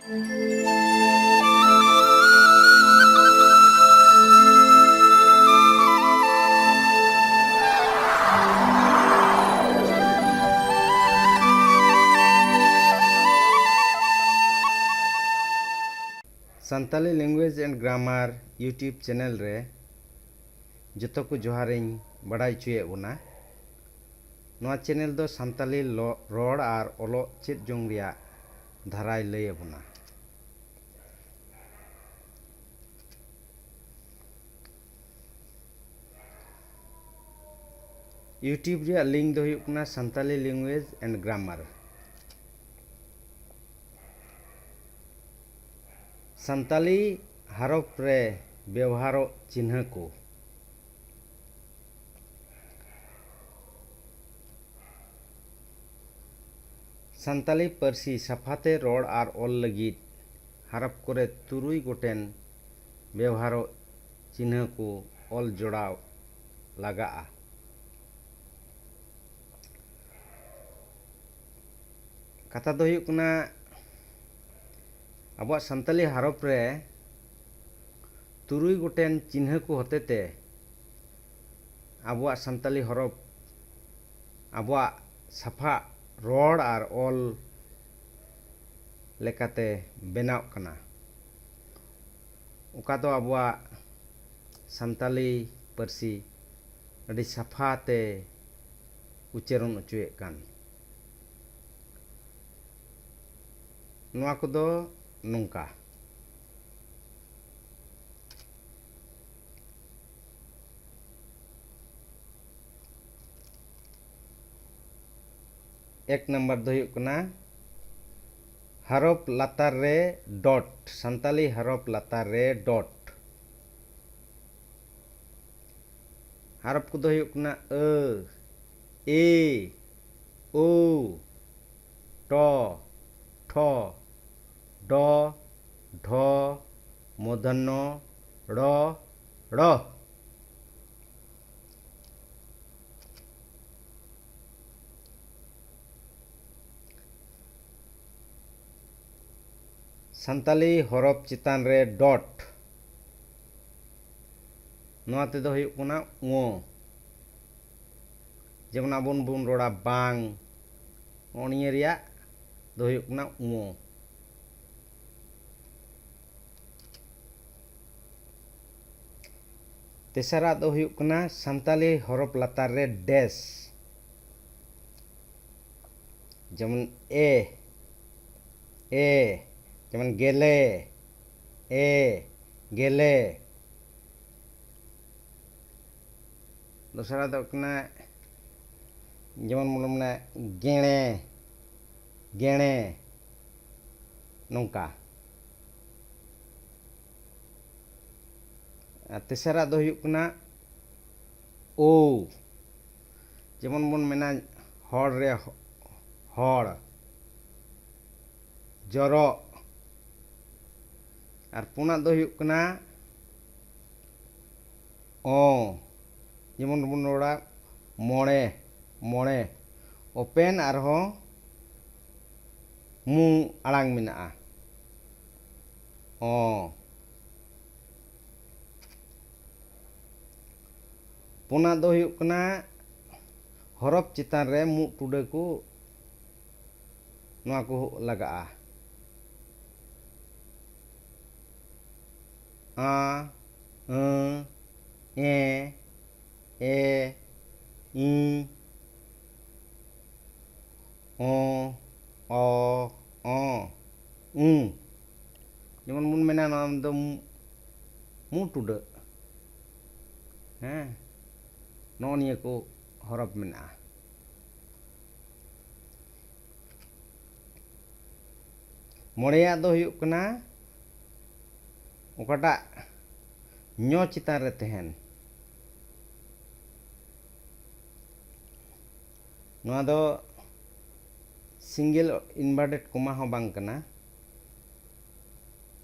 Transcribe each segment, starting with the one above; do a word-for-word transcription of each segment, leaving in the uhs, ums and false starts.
Santali Language and Grammar YouTube channel ᱨᱮ ᱡᱚᱛᱚ ᱠᱚ ᱡᱚᱦᱟᱨᱤᱧ ᱵᱟᱲᱟᱭ ᱦᱚᱪᱚᱭᱮᱫ ᱵᱚᱱᱟ᱾ ᱱᱚᱣᱟ channel ᱫᱚ ᱥᱟᱱᱛᱟᱞᱤ ᱞᱚ-, ᱨᱚᱲ ᱟᱨ ᱚᱞᱚᱜ ᱪᱮᱫ ᱡᱚᱝ ᱨᱮᱭᱟᱜ ᱫᱷᱟᱨᱟᱭ ᱞᱟᱹᱭ ᱟᱵᱚᱱᱟ᱾ YouTube ᱨᱮᱭᱟᱜ link ᱫᱚ ᱦᱩᱭᱩᱜ ᱠᱟᱱᱟ Santali Language and Grammar᱾ Santali ᱦᱟᱨᱚᱯ ᱨᱮ ᱵᱮᱣᱦᱟᱨᱚᱜ ᱪᱤᱱᱦᱟᱹ ᱠᱚ᱾ ᱥᱟᱱᱛᱟᱞᱤ ᱯᱟᱹᱨᱥᱤ ᱥᱟᱯᱷᱟᱛᱮ ᱨᱚᱲ ᱟᱨ ᱚᱞ ᱞᱟᱹᱜᱤᱫ ᱦᱟᱨᱚᱯ ᱠᱚᱨᱮ ᱛᱩᱨᱩᱭ ᱜᱚᱴᱮᱱ ᱵᱮᱣᱦᱟᱨᱚᱜ ᱪᱤᱱᱦᱟᱹ ᱠᱚ ᱚᱞ ᱡᱚᱲᱟᱣ ᱞᱟᱜᱟᱜᱼᱟ᱾ ᱠᱟᱛᱷᱟ ᱫᱚ ᱦᱩᱭᱩᱜ ᱠᱟᱱᱟ, ᱟᱵᱚᱣᱟᱜ ᱥᱟᱱᱛᱟᱞᱤ ᱦᱟᱨᱚᱯ ᱨᱮ ᱛᱩᱨᱩᱭ ᱜᱚᱴᱮᱱ ᱪᱤᱱᱦᱟᱹ ᱠᱚ ᱦᱚᱛᱮᱛᱮ ᱟᱵᱚᱣᱟᱜ ᱥᱟᱱᱛᱟᱞᱤ ᱦᱚᱨᱚᱯ ᱟᱵᱚᱣᱟᱜ ᱥᱟᱯᱷᱟ ᱨᱚᱲ ᱟᱨ ᱚᱞ ᱞᱮᱠᱟᱛᱮ ᱵᱮᱱᱟᱣ ᱠᱟᱱᱟ, ᱚᱠᱟ ᱫᱚ ᱟᱵᱚᱣᱟᱜ ᱥᱟᱱᱛᱟᱞᱤ ᱯᱟᱹᱨᱥᱤ ᱟᱹᱰᱤ ᱥᱟᱯᱷᱟ ᱛᱮ ᱩᱪᱪᱟᱨᱚᱱ ᱦᱚᱪᱚᱭᱮᱫ ᱠᱟᱱ᱾ ᱱᱚᱣᱟ ᱠᱚᱫᱚ ᱱᱚᱝᱠᱟ᱾ ᱮᱠ ᱱᱟᱢᱵᱟᱨ ᱫᱚ ᱦᱩᱭᱩᱜ ᱠᱟᱱᱟ ᱦᱟᱨᱚᱯ ᱞᱟᱛᱟᱨ ᱨᱮ ᱰᱚᱴ, ᱥᱟᱱᱛᱟᱞᱤ ᱦᱟᱨᱚᱯ ᱞᱟᱛᱟᱨ ᱨᱮ ᱰᱚᱴ᱾ ᱦᱟᱨᱚᱯ ᱠᱚᱫᱚ ᱦᱩᱭᱩᱜ ᱠᱟᱱᱟ ᱟᱹ, ᱮ, ᱳ, ᱴᱚ, ᱴᱷᱚ, ᱰᱚ, ᱰᱷᱚ, ᱢᱩᱫᱷᱚᱨᱱᱚ, ᱲᱚ, ᱲᱚ᱾ ᱥᱟᱱᱛᱟᱞᱤ ᱦᱚᱨᱚᱯ ᱪᱮᱛᱟᱱ ᱨᱮ ᱰᱚᱴ, ᱱᱚᱣᱟ ᱛᱮᱫᱚ ᱦᱩᱭᱩᱜ ᱠᱟᱱᱟ ᱩᱸ᱾ ᱡᱮᱢᱚᱱ ᱟᱵᱚᱱ ᱵᱚᱱ ᱨᱚᱲᱟ ᱵᱟᱝ, ᱱᱚᱜᱼᱚ ᱱᱤᱭᱟᱹ ᱨᱮᱭᱟᱜ ᱫᱚ ᱦᱩᱭᱩᱜ ᱠᱟᱱᱟ ᱩᱸ᱾ ᱛᱮᱥᱟᱨᱟᱜ ᱫᱚ ᱦᱩᱭᱩᱜ ᱠᱟᱱᱟ ᱥᱟᱱᱛᱟᱞᱤ ᱦᱚᱨᱚᱯ ᱞᱟᱛᱟᱨ ᱨᱮ ᱰᱮᱥ, ᱡᱮᱢᱚᱱ ᱮ, ᱮ, ᱡᱮᱢᱚᱱ ᱜᱮᱞᱮ, ᱮ, ᱜᱮᱞᱮ᱾ ᱫᱚᱥᱟᱨᱟᱜ ᱫᱚ ᱦᱩᱭᱩᱜ ᱠᱟᱱᱟ, ᱡᱮᱢᱚᱱ ᱵᱚᱱ ᱢᱮᱱᱟ ᱜᱮᱬᱮ, ᱜᱮᱬᱮ, ᱱᱚᱝᱠᱟ᱾ ᱟᱨ ᱛᱮᱥᱟᱨᱟᱜ ᱫᱚ ᱦᱩᱭᱩᱜ ᱠᱟᱱᱟ ᱳ, ᱡᱮᱢᱚᱱ ᱵᱚᱱ ᱢᱮᱱᱟ ᱦᱚᱲ ᱨᱮ ᱦᱚᱲ, ᱡᱚᱨᱚᱜ᱾ ᱟᱨ ᱯᱩᱱᱟᱜ ᱫᱚ ᱦᱩᱭᱩᱜ ᱠᱟᱱᱟ ᱚ, ᱡᱮᱢᱚᱱ ᱵᱚᱱ ᱨᱚᱲᱟ ᱢᱚᱬᱮ, ᱢᱚᱬᱮ᱾ ᱳᱯᱮᱱ ᱟᱨᱦᱚᱸ ᱢᱩ ᱟᱲᱟᱝ ᱢᱮᱱᱟᱜᱼᱟ, ᱚ᱾ ᱯᱩᱱᱟᱜ ᱫᱚ ᱦᱩᱭᱩᱜ ᱠᱟᱱᱟ ᱦᱚᱨᱚᱯ ᱪᱮᱛᱟᱱ ᱨᱮ ᱢᱩ ᱴᱩᱰᱟᱹ ᱠᱚ, ᱱᱚᱣᱟ ᱠᱚ ᱞᱟᱜᱟᱜᱼᱟ᱾ ᱟᱸ, ᱟᱹᱸ, ᱮᱸ, ᱮ, ᱤᱸ, ᱚᱸ, ᱚ, ᱚᱸ, ᱩᱸ᱾ ᱡᱮᱢᱚᱱ ᱵᱚᱱ ᱢᱮᱱᱟ ᱱᱚᱣᱟ ᱫᱚ ᱢᱩ, ᱢᱩ ᱴᱩᱰᱟᱹᱜ᱾ ᱦᱮᱸ, ᱱᱚᱜᱼᱚ ᱱᱤᱭᱟᱹ ᱠᱚ ᱦᱚᱨᱚᱯ ᱢᱮᱱᱟᱜᱼᱟ᱾ ᱢᱚᱬᱮᱭᱟᱜ ᱫᱚ ᱦᱩᱭᱩᱜ ᱠᱟᱱᱟ ᱚᱠᱟᱴᱟᱜ ᱧᱚ ᱪᱮᱛᱟᱱ ᱨᱮ ᱛᱟᱦᱮᱱ, ᱱᱚᱣᱟ ᱫᱚ single inverted comma ᱦᱚᱸ ᱵᱟᱝ ᱠᱟᱱᱟ,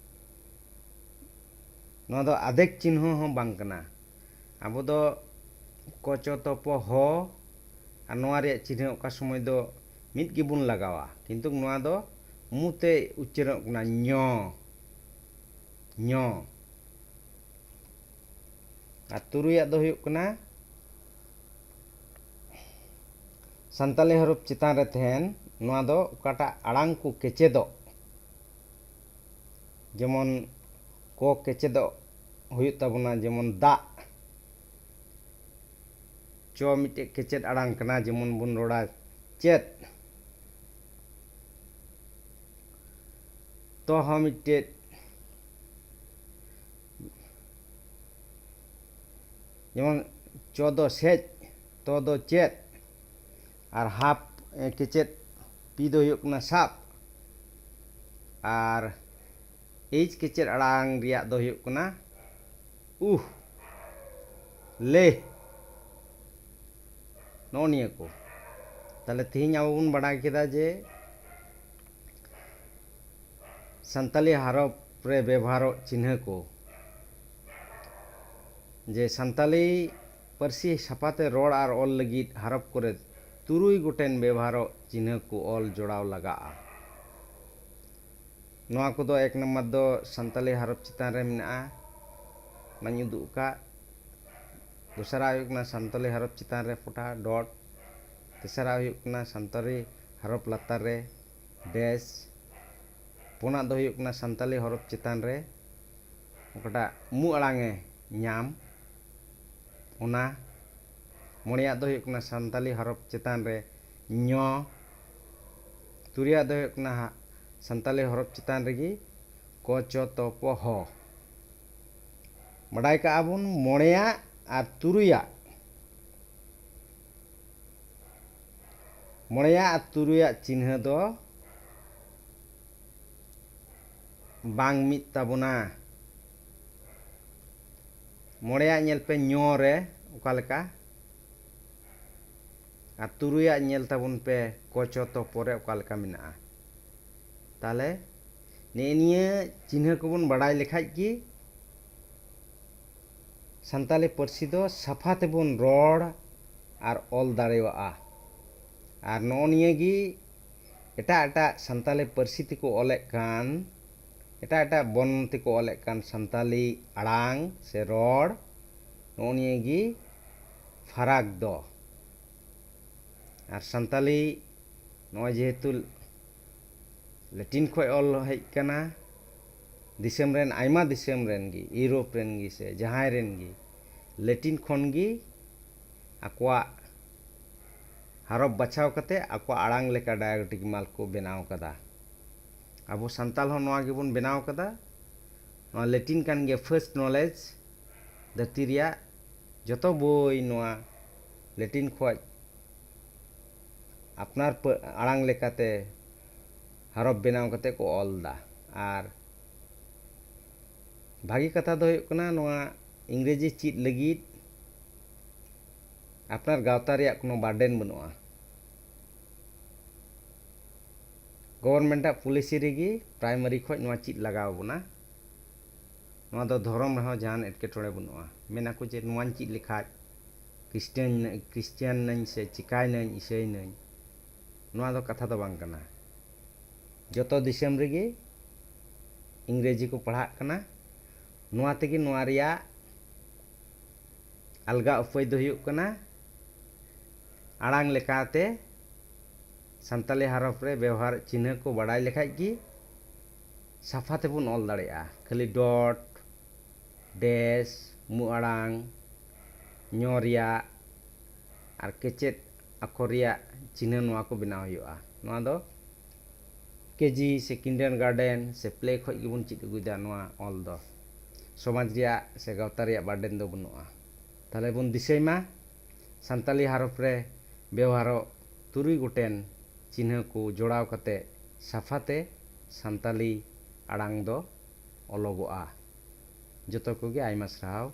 ᱱᱚᱣᱟ ᱫᱚ ᱟᱫᱮᱠ ᱪᱤᱱᱦᱟᱹ ᱦᱚᱸ ᱵᱟᱝ ᱠᱟᱱᱟ᱾ ᱟᱵᱚ ᱫᱚ ᱠᱚ ᱪᱚ ᱛᱚ ᱯᱚ ᱦᱚ, ᱟᱨ ᱱᱚᱣᱟ ᱨᱮᱭᱟᱜ ᱪᱤᱱᱦᱟᱹ ᱚᱠᱟ ᱥᱚᱢᱚᱭ ᱫᱚ ᱢᱤᱫ ᱜᱮᱵᱚᱱ ᱞᱟᱜᱟᱣᱟ, ᱠᱤᱱᱛᱩ ᱱᱚᱣᱟ ᱫᱚ ᱢᱩ ᱛᱮ ᱩᱪᱪᱟᱨᱚᱱᱚᱜ ᱠᱟᱱᱟ ᱧᱚ, ᱧᱚ᱾ ᱟᱨ ᱛᱩᱨᱩᱭᱟᱜ ᱫᱚ ᱦᱩᱭᱩᱜ ᱠᱟᱱᱟ ᱥᱟᱱᱛᱟᱞᱤ ᱦᱚᱨᱚᱯ ᱪᱮᱛᱟᱱ ᱨᱮ ᱛᱟᱦᱮᱱ, ᱱᱚᱣᱟ ᱫᱚ ᱚᱠᱟᱴᱟᱜ ᱟᱲᱟᱝ ᱠᱚ ᱠᱮᱪᱮᱫᱚᱜ, ᱡᱮᱢᱚᱱ ᱠᱚ ᱠᱮᱪᱮᱫᱚᱜ ᱦᱩᱭᱩᱜ ᱛᱟᱵᱚᱱᱟ, ᱡᱮᱢᱚᱱ ᱫᱟᱜ, ᱪᱚ ᱢᱤᱫᱴᱮᱡ ᱠᱮᱪᱮᱫ ᱟᱲᱟᱝ ᱠᱟᱱᱟ, ᱡᱮᱢᱚᱱ ᱵᱚᱱ ᱨᱚᱲᱟ ᱪᱮᱫ᱾ ᱛᱚ ᱦᱚᱸ ᱢᱤᱫᱴᱮᱡ, ᱡᱮᱢᱚᱱ ᱪᱚ ᱫᱚ ᱥᱮᱡ, ᱛᱚ ᱫᱚ ᱪᱮᱫ, ᱟᱨ ᱦᱟᱯ, ᱮ, ᱠᱮᱪᱮᱫ ᱯᱤ ᱫᱚ ᱦᱩᱭᱩᱜ ᱠᱟᱱᱟ ᱥᱟᱵ, ᱟᱨ ᱮᱭᱤᱪ ᱠᱮᱪᱮᱫ ᱟᱲᱟᱝ ᱨᱮᱭᱟᱜ ᱫᱚ ᱦᱩᱭᱩᱜ ᱠᱟᱱᱟ ᱩᱦ, ᱞᱮ, ᱱᱚᱜᱼᱚ ᱱᱤᱭᱟᱹ ᱠᱚ᱾ ᱛᱟᱦᱞᱮ ᱛᱮᱦᱮᱧ ᱟᱵᱚ ᱵᱚᱱ ᱵᱟᱰᱟᱭ ᱠᱮᱫᱟ ᱡᱮ ᱥᱟᱱᱛᱟᱞᱤ ᱦᱟᱨᱚᱯ ᱨᱮ ᱵᱮᱵᱚᱦᱟᱨᱚᱜ ᱪᱤᱱᱦᱟᱹ ᱠᱚ, ᱡᱮ ᱥᱟᱱᱛᱟᱞᱤ ᱯᱟᱹᱨᱥᱤ ᱥᱟᱯᱷᱟᱛᱮ ᱨᱚᱲ ᱟᱨ ᱚᱞ ᱞᱟᱹᱜᱤᱫ ᱦᱟᱨᱚᱯ ᱠᱚᱨᱮ ᱛᱩᱨᱩᱭ ᱜᱚᱴᱮᱱ ᱵᱮᱵᱚᱦᱟᱨᱚᱜ ᱪᱤᱱᱦᱟᱹ ᱠᱚ ᱚᱞ ᱡᱚᱲᱟᱣ ᱞᱟᱜᱟᱜᱼᱟ᱾ ᱱᱚᱣᱟ ᱠᱚᱫᱚ ᱮᱠ ᱱᱟᱢᱵᱟᱨ ᱫᱚ ᱥᱟᱱᱛᱟᱞᱤ ᱦᱟᱨᱚᱯ ᱪᱮᱛᱟᱱ ᱨᱮ ᱢᱮᱱᱟᱜᱼᱟ, ᱚᱱᱟᱧ ᱩᱫᱩᱜ ᱟᱠᱟᱫ᱾ ᱫᱚᱥᱟᱨᱟᱜ ᱦᱩᱭᱩᱜ ᱠᱟᱱᱟ ᱥᱟᱱᱛᱟᱞᱤ ᱦᱟᱨᱚᱯ ᱪᱮᱛᱟᱱ ᱨᱮ ᱯᱷᱚᱴᱟ, ᱰᱚᱴ᱾ ᱛᱮᱥᱟᱨᱟᱜ ᱦᱩᱭᱩᱜ ᱠᱟᱱᱟ ᱥᱟᱱᱛᱟᱲᱤ ᱦᱟᱨᱚᱯ ᱞᱟᱛᱟᱨ ᱨᱮ ᱰᱮᱥ᱾ ᱯᱩᱱᱟᱜ ᱫᱚ ᱦᱩᱭᱩᱜ ᱠᱟᱱᱟ ᱥᱟᱱᱛᱟᱞᱤ ᱦᱚᱨᱚᱯ ᱪᱮᱛᱟᱱ ᱨᱮ ᱚᱠᱟᱴᱟᱜ ᱢᱩ ᱟᱲᱟᱝ ᱮ ᱧᱟᱢ, ᱚᱱᱟ᱾ ᱢᱚᱬᱮᱭᱟᱜ ᱫᱚ ᱦᱩᱭᱩᱜ ᱠᱟᱱᱟ ᱥᱟᱱᱛᱟᱞᱤ ᱦᱚᱨᱚᱯ ᱪᱮᱛᱟᱱ ᱨᱮ ᱧᱚ᱾ ᱛᱩᱨᱩᱭᱟᱜ ᱫᱚ ᱦᱩᱭᱩᱜ ᱠᱟᱱᱟ ᱦᱟᱸᱜ ᱥᱟᱱᱛᱟᱞᱤ ᱦᱚᱨᱚᱯ ᱪᱮᱛᱟᱱ ᱨᱮᱜᱮ ᱠᱚ, ᱪᱚ, ᱛᱚ, ᱯᱚ, ᱦᱚ᱾ ᱵᱟᱰᱟᱭ ᱠᱟᱜᱼᱟ ᱵᱚᱱ ᱢᱚᱬᱮᱭᱟᱜ ᱟᱨ ᱛᱩᱨᱩᱭᱟᱜ, ᱢᱚᱬᱮᱭᱟᱜ ᱟᱨ ᱛᱩᱨᱩᱭᱟᱜ ᱪᱤᱱᱦᱟᱹ ᱫᱚ ᱵᱟᱝ ᱢᱤᱫ ᱛᱟᱵᱚᱱᱟ᱾ ᱢᱚᱬᱮᱭᱟᱜ ᱧᱮᱞ ᱯᱮ ᱧᱚ ᱨᱮ ᱚᱠᱟ ᱞᱮᱠᱟ, ᱟᱨ ᱛᱩᱨᱩᱭᱟᱜ ᱧᱮᱞ ᱛᱟᱵᱚᱱ ᱯᱮ ᱠᱚ, ᱪᱚ, ᱛᱚ, ᱯᱚ ᱨᱮ ᱚᱠᱟ ᱞᱮᱠᱟ ᱢᱮᱱᱟᱜᱼᱟ᱾ ᱛᱟᱦᱞᱮ ᱱᱮᱜᱼᱮ ᱱᱤᱭᱟᱹ ᱪᱤᱱᱦᱟᱹ ᱠᱚᱵᱚᱱ ᱵᱟᱲᱟᱭ ᱞᱮᱠᱷᱟᱡ ᱜᱮ ᱥᱟᱱᱛᱟᱞᱤ ᱯᱟᱹᱨᱥᱤ ᱫᱚ ᱥᱟᱯᱷᱟ ᱛᱮᱵᱚᱱ ᱨᱚᱲ ᱟᱨ ᱚᱞ ᱫᱟᱲᱮᱭᱟᱜᱼᱟ᱾ ᱟᱨ ᱱᱚᱜᱼᱚ ᱱᱤᱭᱟᱹ ᱜᱮ ᱮᱴᱟᱜ ᱮᱴᱟᱜ ᱥᱟᱱᱛᱟᱞᱤ ᱯᱟᱹᱨᱥᱤ ᱛᱮᱠᱚ ᱚᱞᱮᱫ ᱠᱟᱱ, ᱮᱴᱟᱜ ᱮᱴᱟᱜ ᱵᱚᱨᱱᱚ ᱛᱮᱠᱚ ᱚᱞᱮᱫ ᱠᱟᱱ ᱥᱟᱱᱛᱟᱞᱤ ᱟᱲᱟᱝ ᱥᱮ ᱨᱚᱲ, ᱱᱚᱜᱼᱚ ᱱᱤᱭᱟᱹ ᱜᱮ ᱯᱷᱟᱨᱟᱠ ᱫᱚ᱾ ᱟᱨ ᱥᱟᱱᱛᱟᱞᱤ ᱱᱚᱜᱼᱚᱭ ᱡᱮᱦᱮᱛᱩ ᱞᱮᱴᱤᱱ ᱠᱷᱚᱱ ᱚᱞ ᱦᱮᱡ ᱠᱟᱱᱟ, ᱫᱤᱥᱚᱢ ᱨᱮᱱ, ᱟᱭᱢᱟ ᱫᱤᱥᱚᱢ ᱨᱮᱱ ᱜᱮ, ᱤᱭᱩᱨᱳᱯ ᱨᱮᱱ ᱜᱮ ᱥᱮ ᱡᱟᱦᱟᱸᱭ ᱨᱮᱱ ᱜᱮ, ᱞᱮᱴᱤᱱ ᱠᱷᱚᱱ ᱜᱮ ᱟᱠᱚᱣᱟᱜ ᱦᱟᱨᱚᱯ ᱵᱟᱪᱷᱟᱣ ᱠᱟᱛᱮ ᱟᱠᱚᱣᱟᱜ ᱟᱲᱟᱝ ᱞᱮᱠᱟ ᱰᱟᱭᱚᱠᱨᱤᱴᱤᱠ ᱢᱟᱞ ᱠᱚ ᱵᱮᱱᱟᱣ ᱠᱟᱫᱟ᱾ ᱟᱵᱚ ᱥᱟᱱᱛᱟᱞ ᱦᱚᱸ ᱱᱚᱣᱟ ᱜᱮᱵᱚᱱ ᱵᱮᱱᱟᱣ ᱠᱟᱫᱟ᱾ ᱱᱚᱣᱟ ᱞᱮᱴᱤᱱ ᱠᱟᱱ ᱜᱮᱭᱟ first knowledge᱾ ᱫᱷᱟᱹᱨᱛᱤ ᱨᱮᱭᱟᱜ ᱡᱚᱛᱚ ᱵᱳᱭ ᱱᱚᱣᱟ ᱞᱮᱴᱤᱱ ᱠᱷᱚᱱ ᱟᱯᱱᱟᱨ ᱯᱟᱹ-, ᱟᱲᱟᱝ ᱞᱮᱠᱟᱛᱮ ᱦᱟᱨᱚᱯ ᱵᱮᱱᱟᱣ ᱠᱟᱛᱮ ᱠᱚ ᱚᱞ ᱫᱟ᱾ ᱟᱨ ᱵᱷᱟᱹᱜᱤ ᱠᱟᱛᱷᱟ ᱫᱚ ᱦᱩᱭᱩᱜ ᱠᱟᱱᱟ, ᱱᱚᱣᱟ ᱤᱝᱨᱮᱡᱤ ᱪᱮᱫ ᱞᱟᱹᱜᱤᱫ ᱟᱯᱱᱟᱨ ᱜᱟᱶᱛᱟ ᱨᱮᱭᱟᱜ ᱠᱳᱱᱳ burden ᱵᱟᱹᱱᱩᱜᱼᱟ᱾ ᱜᱚᱵᱷᱚᱨᱱᱢᱮᱱᱴ ᱟᱜ ᱯᱚᱞᱤᱥᱤ ᱨᱮᱜᱮ ᱯᱨᱟᱭᱢᱟᱨᱤ ᱠᱷᱚᱱ ᱱᱚᱣᱟ ᱪᱮᱫ ᱞᱟᱜᱟᱣ ᱵᱚᱱᱟ᱾ ᱱᱚᱣᱟ ᱫᱚ ᱫᱷᱚᱨᱚᱢ ᱨᱮᱦᱚᱸ ᱡᱟᱦᱟᱱ ᱮᱴᱠᱮᱴᱚᱬᱮ ᱵᱟᱹᱱᱩᱜᱼᱟ᱾ ᱢᱮᱱᱟᱠᱚ ᱡᱮ ᱱᱚᱣᱟᱧ ᱪᱮᱫ ᱞᱮᱠᱷᱟᱡ ᱠᱷᱨᱤᱥᱴᱟᱱ, ᱠᱷᱨᱤᱥᱴᱤᱭᱟᱱ ᱱᱟᱹᱧ ᱥᱮ ᱪᱤᱠᱟᱭ ᱱᱟᱹᱧ, ᱤᱥᱟᱹᱭ ᱱᱟᱹᱧ, ᱱᱚᱣᱟ ᱫᱚ ᱠᱟᱛᱷᱟ ᱫᱚ ᱵᱟᱝ ᱠᱟᱱᱟ᱾ ᱡᱚᱛᱚ ᱫᱤᱥᱚᱢ ᱨᱮᱜᱮ ᱤᱝᱨᱮᱡᱤ ᱠᱚ ᱯᱟᱲᱦᱟᱜ ᱠᱟᱱᱟ᱾ ᱱᱚᱣᱟ ᱛᱮᱜᱮ ᱱᱚᱣᱟ ᱨᱮᱭᱟᱜ ᱟᱞᱜᱟ ᱩᱯᱟᱹᱭ ᱫᱚ ᱦᱩᱭᱩᱜ ᱠᱟᱱᱟ, ᱟᱲᱟᱝ ᱞᱮᱠᱟᱛᱮ ᱥᱟᱱᱛᱟᱞᱤ ᱦᱚᱨᱚᱯ ᱨᱮ ᱵᱮᱣᱦᱟᱨ ᱪᱤᱱᱦᱟᱹ ᱠᱚ ᱵᱟᱲᱟᱭ ᱞᱮᱠᱷᱟᱡ ᱜᱮ ᱥᱟᱯᱷᱟ ᱛᱮᱵᱚᱱ ᱚᱞ ᱫᱟᱲᱮᱭᱟᱜᱼᱟ᱾ ᱠᱷᱟᱹᱞᱤ ᱰᱚᱴ, ᱰᱮᱥ, ᱢᱩ ᱟᱲᱟᱝ, ᱧᱚ ᱨᱮᱭᱟᱜ ᱟᱨ ᱠᱮᱪᱮᱫ ᱟᱠᱷᱚᱨ ᱨᱮᱭᱟᱜ ᱪᱤᱱᱦᱟᱹ, ᱱᱚᱣᱟ ᱠᱚ ᱵᱮᱱᱟᱣ ᱦᱩᱭᱩᱜᱼᱟ᱾ ᱱᱚᱣᱟ ᱫᱚ ᱠᱮᱡᱤ ᱥᱮ ᱠᱤᱱᱰᱟᱨᱜᱟᱨᱰᱮᱱ ᱥᱮ ᱯᱞᱮ ᱠᱷᱚᱱ ᱜᱮᱵᱚᱱ ᱪᱮᱫ ᱟᱹᱜᱩᱭᱮᱫᱟ ᱱᱚᱣᱟ ᱚᱞ ᱫᱚ᱾ ᱥᱚᱢᱟᱡᱽ ᱨᱮᱭᱟᱜ ᱥᱮ ᱜᱟᱶᱛᱟ ᱨᱮᱭᱟᱜ burden ᱫᱚ ᱵᱟᱹᱱᱩᱜᱼᱟ᱾ ᱛᱟᱦᱞᱮ ᱵᱚᱱ ᱫᱤᱥᱟᱹᱭ ᱢᱟ, ᱥᱟᱱᱛᱟᱞᱤ ᱦᱚᱨᱚᱯ ᱨᱮ ᱵᱮᱣᱦᱟᱨᱚᱜ ᱛᱩᱨᱩᱭ ᱜᱚᱴᱮᱱ ᱪᱤᱱᱦᱟᱹ ᱠᱚ ᱡᱚᱲᱟᱣ ᱠᱟᱛᱮ ᱥᱟᱯᱷᱟᱛᱮ ᱥᱟᱱᱛᱟᱞᱤ ᱟᱲᱟᱝ ᱫᱚ ᱚᱞᱚᱜᱚᱜᱼᱟ᱾ ᱡᱚᱛᱚ ᱠᱚᱜᱮ ᱟᱭᱢᱟ ᱥᱟᱨᱦᱟᱣ᱾